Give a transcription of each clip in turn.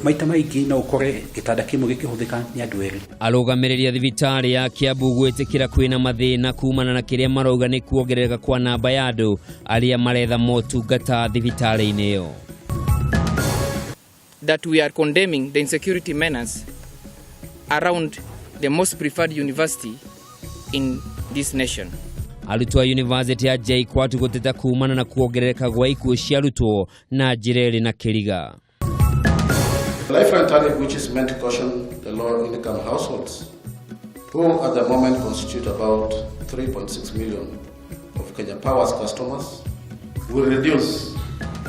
Maita maingĩ no ũkore gĩtanda kĩmwe gĩkĩhũthĩka nĩ andũ erĩ. Arũgamĩrĩri a thibitarĩ ya Kiambu gwĩtĩkĩra kwĩna mathĩna kumana na kĩrĩa marauga nĩ kuongerereka kwa namba ya andũ arĩa maretha motungata thibitarĩ-inĩ ĩyo. That we are condemning the insecurity menace around the most preferred university in this nation. Arutwo a University ya JKUAT gũteta kumana na kuongerereka gwa ikuũ cia arutwo na njĩra ĩrĩ na kĩriga. Lifeline tariff, which is meant to cushion the low income households, who at the moment constitute about 3.6 million of Kenya Power's customers, will reduce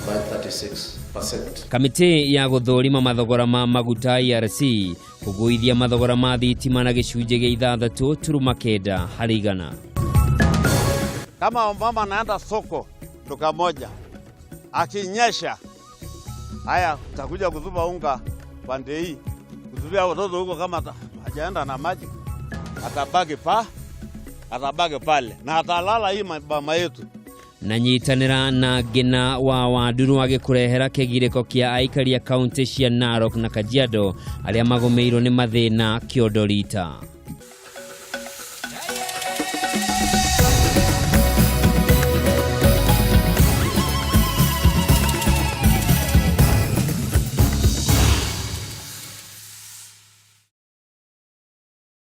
by 36%. Kamĩtĩ ya gũthũrima mathogora ma maguta ERC kũgũithia mathogora ma thitima na gĩcunjĩ gĩa 6.9%. Kama mama anaenda soko duka moja, akinyesha, haya utakuja kutupa unga pande hii, kutupia watoto huko, kama hajaenda na maji, atabaki pale na atalala hii mabama yetu. Na nyitanĩra na Ngĩna wa Wanduru agĩkũrehera kĩgirĩko kĩa aikari a kaunti cia Narok na Kajiado arĩa magũmĩirwo nĩ mathĩna kĩondo rita.